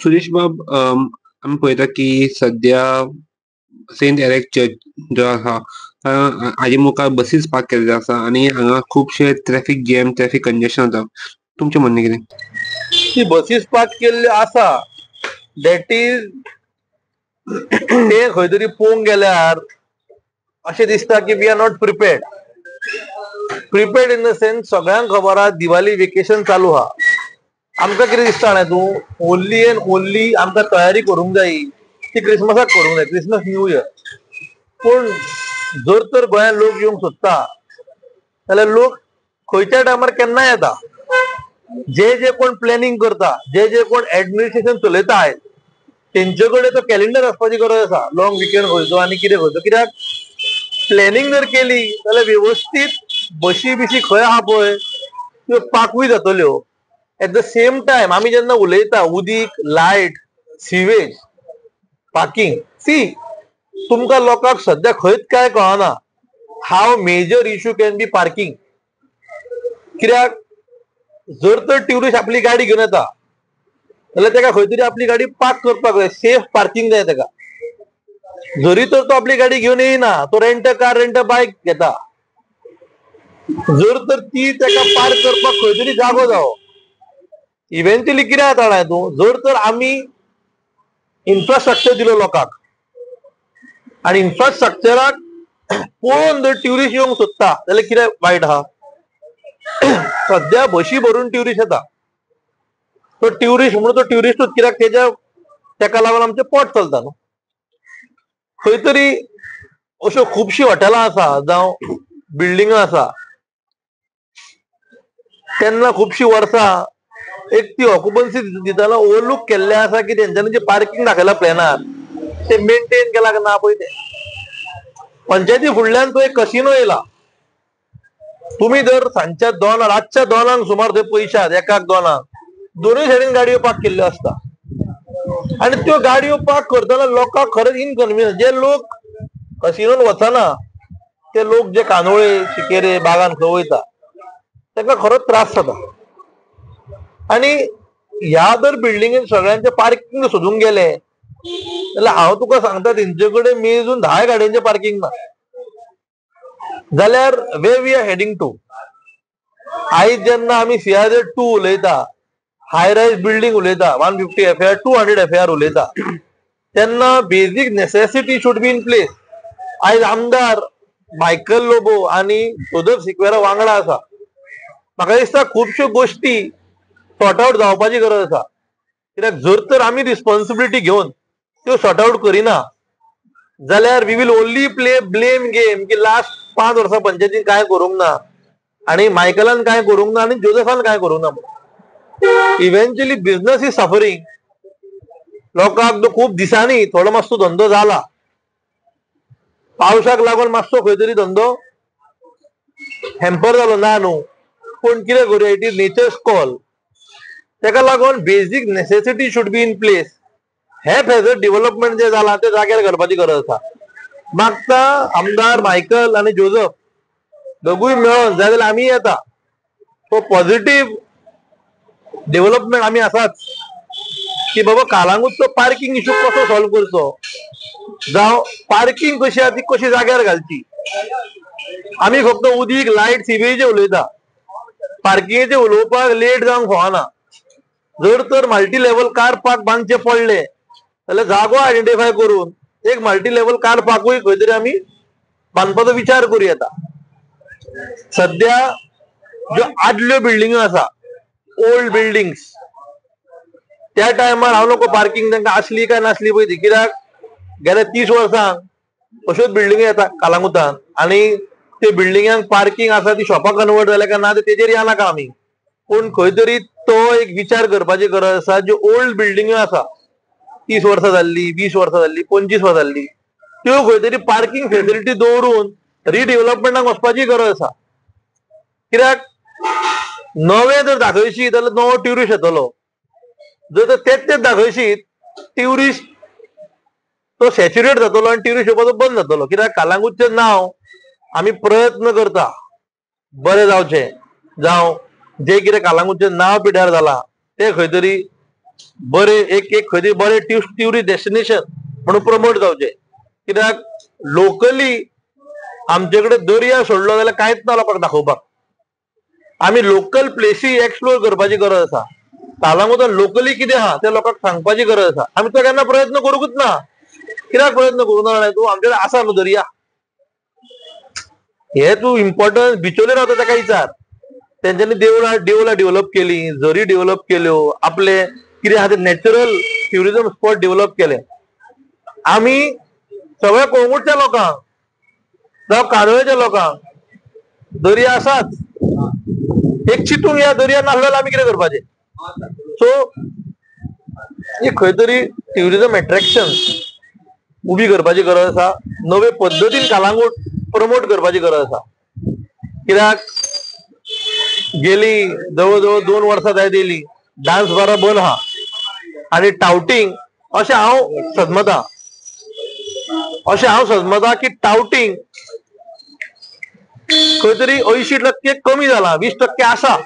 सुरेश बाब, आमी पळयता की सद्या सेंट एरेक चर्च जो आसा हाजे मुखार बसीस पार्क केल्ले आसा आनी हांगा खुबशे ट्रॅफिक जॅम, ट्रॅफिक कंजेशन जाता. तुमचें म्हणणें कितें? ती बसीस पार्क केल्ल्यो आसा, that is ते खंय तरी पळोवंक गेल्यार अशें दिसता की we are not prepared. Prepared in the sense, सगळ्यांक खबर आहा दिवाळी वेकेशन चालू आहा. आमकां कितें दिसता जाणा तूं, ओनली एंड ओनली आमकां तयारी करूंक जाय ती क्रिसमसाक करूंक जाय, क्रिसमस न्यू इयर. पूण जर तर गोंयांत लोक येवंक सोदता जाल्यार लोक खंयच्या टायमार केन्नाय येता. जे जे कोण प्लॅनिंग करता, जे जे कोण एडमिनिस्ट्रेशन चलयता आयज, तेंचे कडेन तो कॅलेंडर आसपाची गरज आसा. लॉंग विकेंड खंयचो आनी कितें खंयचो, कित्याक प्लॅनिंग जर केली जाल्यार वेवस्थीत बशी बिशी खंय आहा पळय त्यो पाकूय जातल्यो. एट the same time आमी जेन्ना उलयता उदीक, लायट, सिवेज, पार्किंग, सी तुमकां लोकांक सद्या खंयच काय कळना how major issue can be parking. कित्याक जर तर ट्युरिस्ट आपली गाडी घेवन येता जाल्यार ताका खंय तरी आपली गाडी पार्क करपाक जाय, सेफ पार्किंग जाय ताका. जरी तर तो आपली गाडी घेवन येयना, तो rent a car, rent a bike घेता. जर तर ती ताका पार्क करपाक खंय तरी जागो जावो. इव्हेंच्युअली कितें जाता जाणा तूं, जर तर आमी इन्फ्रास्ट्रक्चर दिलो लोकांक आनी इन्फ्रास्ट्रक्चराक पळोवन जर ट्युरिस्ट येवंक सोदता जाल्यार कितें वायट आहा? सद्या बशी भरून ट्युरिस्ट येता. तो ट्युरिस्ट म्हणून तो ट्युरिस्टूच, कित्याक तेज्या तेका लागून आमचें पोट चलता न्हू. खंय तरी अश्यो खुबशीं हॉटेलां आसा जावं बिल्डिंगां आसा, तेन्ना खुबशीं वर्सां एक ती ऑक्युपन्सी दितना ओवरलूक केल्लें आसा की तेंच्यांनी जें पार्किंग दाखयलां प्लॅनार ते मेंटेन केलां काय ना पळय तें. पंचायती फुडल्यान तो एक कसिनो येयला. तुमी जर सांजच्या 2, रातच्या 2 सुमार थंय पयशात, 1, 2 दोनूय सायडीन गाडयो पार्क केल्ल्यो आसता आनी त्यो गाडयो पार्क करतना लोकांक खरेंच इनकन्विनियन्स. जे लोक कसिनोन वचना ते लोक जे कांदोळे, शिकेरे, बागान खंय वयता तांकां खरोच त्रास जाता. आनी ह्या जर बिल्डिंगेन सगळ्यांचे पार्किंग सोदूंक गेले जाल्यार हांव तुका सांगता तेंचे कडेन मेजून 10 गाडयांचें पार्किंग ना. जाल्यार where we are heading to? आयज जेन्ना आमी CRZ 2 उलयता, हाय रायज बिल्डिंग उलयता, 150 FAR, 200 FAR उलयता, तेन्ना basic necessity should be in place. आयज आमदार मायकल लोबो आनी जोजफ सिक्वेरा वांगडा आसा. म्हाका दिसता खुबश्यो गोश्टी सॉर्ट आवट जावपाची गरज आसा. कित्याक जर तर आमी रिस्पॉन्सिबिलिटी घेवन त्यो सॉर्ट आवट करिना जाल्यार we will only play blame game की लास्ट 5 वर्सां पंचायतीन कांय करूंक ना आनी मायकलान कांय करूंक ना आनी जोजफान कांय करूंक ना. Eventually business is suffering. लोकांक तो खूब दिसांनी थोडो मातसो धंदो जाला, पावसाक लागून मातसो खंय तरी धंदो हॅम्पर जालो ना न्हू, पूण कितें करूया, it is nature's call. तेका लागून basic necessity should be in place. हे फेजर डेव्हलपमेंट जे जाला ते जाग्यार करपाची गरज आसा. मागता आमदार मायकल आनी जोजफ दोगूय मेळोन जाय जाल्यार आमी येता. सो पॉझिटिव्ह डेव्हलपमेंट आमी आसाच की बाबा कालांगूटचो पार्किंग इशू कसो सॉल्व करचो, जावं पार्किंग कशी आसा ती कशी जाग्यार घालची. आमी फक्त उदीक, लायट, सिवेज उलयता, पार्किंगेचे उलोवपाक लेट जावंक फावना. जर तर मल्टी लेवल कार पार्क बांदचे पडले जाल्यार जागो आयडेंटिफाय करून एक मल्टी लेवल कार पार्कूय खंय तरी आमी बांदपाचो विचार करूं येता. सद्या ज्यो आदल्यो बिल्डिंग्यो आसा, ओल्ड बिल्डिंग्स, त्या टायमार हांव नको पार्किंग तांकां आसली काय नासली पळय ती, कित्याक गेल्या 30 वर्सांक अश्योच बिल्डिंग्यो येता कालांगुटान आनी ते बिल्डिंगांक पार्किंग आसा ती शॉपां कन्वर्ट जाल्या काय ना तेजेर या नाका आमी. पूण खंय तरी तो एक विचार करपाची गरज आसा. ज्यो ओल्ड बिल्डिंग्यो आसा, 30 वर्सां जाल्ली, 20 वर्सां जाल्ली, 25 वर्सां जाल्ली, त्यो खंय तरी पार्किंग फेसिलिटी दवरून रिडेव्हलपमेंटाक वचपाची गरज आसा. कित्याक नवें जर दाखयशी जाल्यार नवो ट्युरिस्ट येतलो, जर तर तेच तेच दाखयशीत ट्युरिस्ट तो सॅच्युरेट जातलो आनी ट्युरिस्ट येवपाचो बंद जातलो. कित्याक कालांगूटचें नांव आमी प्रयत्न करता बरें जावचें, जावं जे कितें कालांगूटचें नांव पिड्यार जालां तें खंय तरी बरे एक एक खंय बरे ट्युरिस्ट डेस्टिनेशन म्हणून प्रमोट जावचे. कित्याक लोकली आमचे कडेन दर्या सोडलो जाल्यार कांयच ना लोकांक दाखोवपाक. आमी लोकल प्लेसी एक्सप्लोर करपाची गरज आसा. कालांगुटान लोकली कितें आहा तें लोकांक सांगपाची गरज आसा. आमी तो केन्ना प्रयत्न करूंकच ना. कित्याक प्रयत्न करूंक ना? तूं आमचे कडेन आसा न्हू दर्या, हे तूं इम्पॉर्टन्स बिचोले रावता ताका विचार. तेंच्यांनी देवळां देवळां डेव्हलप केली, झरी डेव्हलप केल्यो, आपले कितें आहा ते नॅचरल ट्युरिझम स्पॉट डेव्हलप केले. आमी सगळ्या कोंगूटच्या लोकांक जावं कांदोळेच्या लोकांक दर्या आसाच, एक चितूंक ह्या दर्या नासलो जाल्यार आमी कितें करपाचें? सो एक खंय तरी ट्युरिझम एट्रॅक्शन उबी करपाची गरज आसा. नवे पद्दतीन कालांगूट प्रमोट करपाची गरज आसा. कित्याक गेली जवळ जवळ 2 वर्सां जायत येयली डान्स बारा बंद आहा आनी टावटींग अशें हांव सदमता, अशें हांव सदमता की टावटींग खंय तरी 80% कमी जाला, 20% आसा.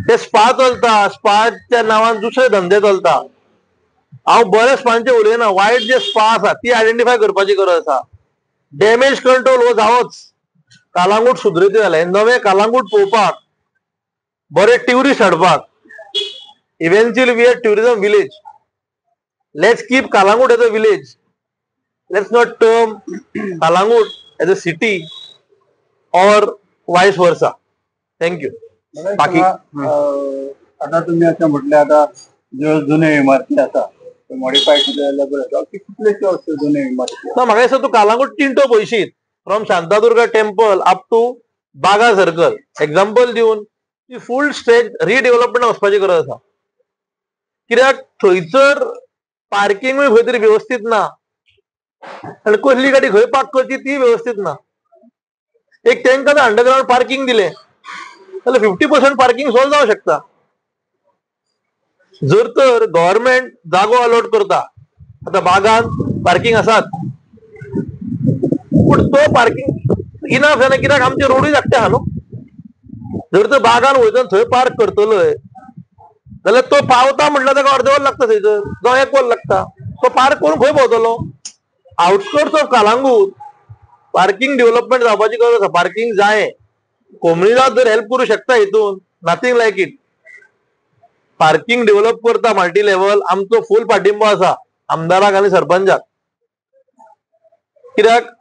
ते स्पा चलता, स्पाच्या नांवान दुसरे धंदे चलता. हांव बऱ्या स्पांचे उलयना, वायट जे स्पा आसा ती आयडेंटिफाय करपाची गरज आसा. डॅमेज कंट्रोल हो जावच. कालांगूट सुदरती जालें, नवें कालांगूट पळोवपाक, बरे ट्युरिस्ट हाडपाक. Eventually we are tourism village. Let's keep Calangute as a village. Let's not term Calangute as a city or vice versa. Thank you. बाकी आता तुम्ही अशें म्हटलें, आतां ज्यो जुन्यो इमारती आसा त्यो मॉडिफाय केले जाल्यार बरें जाता. कितलेश्यो अश्यो जुन्यो इमारती? ना, म्हाका दिसता तूं Calangute तिंटो पळयशीत from Shantadurga temple up to Baga circle example दिवन ती फूल स्ट्रेच रिडेव्हलपमेंट वचपाची गरज आसा. कित्याक थंयसर पार्किंगूय खंय तरी वेवस्थीत ना आनी कसली गाडी खंय पार्क करची ती वेवस्थीत ना. एक तांकां जर अंडरग्रावंड पार्किंग दिलें जाल्यार 50% पार्किंग सॉल्व जावंक शकता. जर तर गव्हर्मेंट जागो अलॉट करता, आतां बागान पार्किंग आसात पूण तो पार्किंग इनाफ जायना कित्याक आमचे रोडूय धाकटे आहा न्हू. जर तर बागान वयता थंय पार्क करतलोय जाल्यार तो पावता म्हटल्यार ताका अर्दें वर लागता थंयसर, जावं एक वर लागता. तो पार्क करून खंय भोंवतलो? Outskirts of Calangute parking development जावपाची गरज आसा. पार्किंग जाय. कोमणीदाद जर हेल्प करूं शकता हितून, nothing like it. Parking develop करता मल्टी लेवल, आमचो फूल पाठिंबो आसा आमदाराक आनी सरपंचाक. कित्याक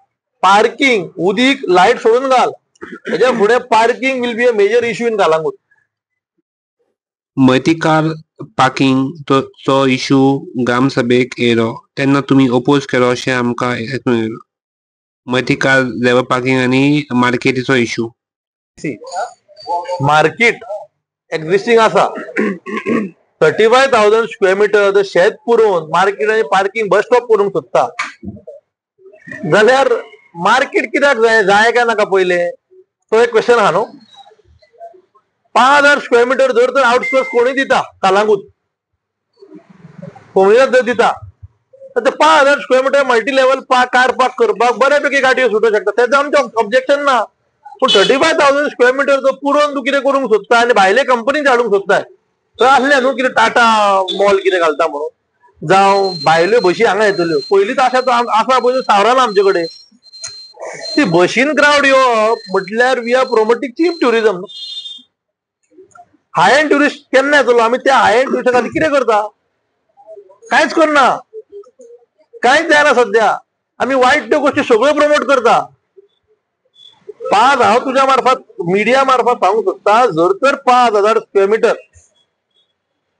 पार्किंग उदीक लायट सोडून घाल, हेच्या फुडें parking will be a major issue in Calangute. Multi car parking तो इशू ग्रामसभेक येयलो तेन्ना तुमी ओपोज केलो अशें आमकां आयकून येयलो. मल्टी कार लेवल पार्किंग आनी मार्केटीचो इशू. मार्केट एक्झिस्टिंग आसा 35,000 स्क्वेअर मिटर जर शेत पुरोवन मार्केट आनी पार्किंग बस स्टॉप करूंक सोदता जाल्यार मार्केट कित्याक जाय, जाय काय नाका पयलें तो एक क्वेश्चन आहा न्हू. 5,000 स्क्वेअर मिटर जर तर आउटसोर्स कोणूय दिता कालांगूट कोमणीदाद जर दिता तर ते 5,000 square metre multi level car park करपाक बऱ्यापैकी गाडयो सुटूंक शकता, तेजें आमचें ऑब्जेक्शन ना. पूण 35,000 स्क्वेअर मिटर जो पुरोवन तूं कितें करूंक सोदता आनी भायले कंपनीक हाडूंक सोदताय, थंय आसलें न्हू कितें टाटा मॉल कितें घालता म्हणून, जावं भायल्यो बशी हांगा येतल्यो. पयलींच आसा तो आसा पळय सावरान आमचे कडेन ती बशीन क्रावड येवप म्हटल्यार we are promoting cheap tourism. High end tourist केन्ना येतलो? आमी त्या हाय एंड ट्युरिस्टा खातीर कितें करता? कांयच करना, कांयच जायना सद्या. आमी वायट त्यो गोश्टी सगळ्यो प्रमोट करता. हांव तुज्या मार्फत मिडिया मार्फत सांगूंक सोदता, जर तर 5,000 स्क्वेअर मिटर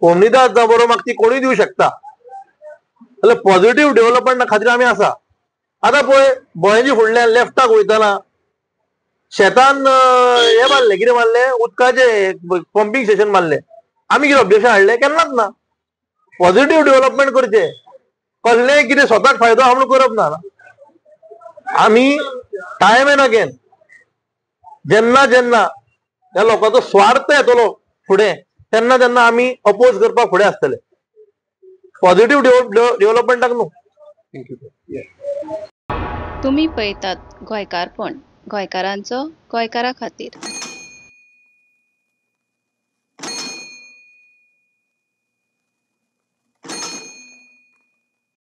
कोमणीदाद जावं बरो म्हाका ती कोणूय दिवं शकता जाल्यार पॉझिटिव्ह डेव्हलपमेंटा खातीर आमी आसा. आतां पळय गोंयची फुडल्यान लेफ्टाक वयतना शेतान हे मारलें, कितें मारलें, उदकाचें पंपींग स्टेशन मारलें. आमी कितें ऑब्जेक्शन हाडलें? केन्नाच ना. पॉझिटिव्ह डेव्हलपमेंट करचें, कसलेंय कितें स्वताक फायदो आहा म्हणून करप ना. आमी टायम एंड अगेन जेन्ना जेन्ना ह्या लोकांचो स्वार्थ येतलो फुडें तेन्ना तेन्ना आमी अपोज करपाक फुडें आसतले. पॉझिटिव्ह डेव्हलपमेंटाक न्हू. Thank you. तुमी पळयतात गोंयकारपण, गोंयकारांचो गोंयकारा खातीर.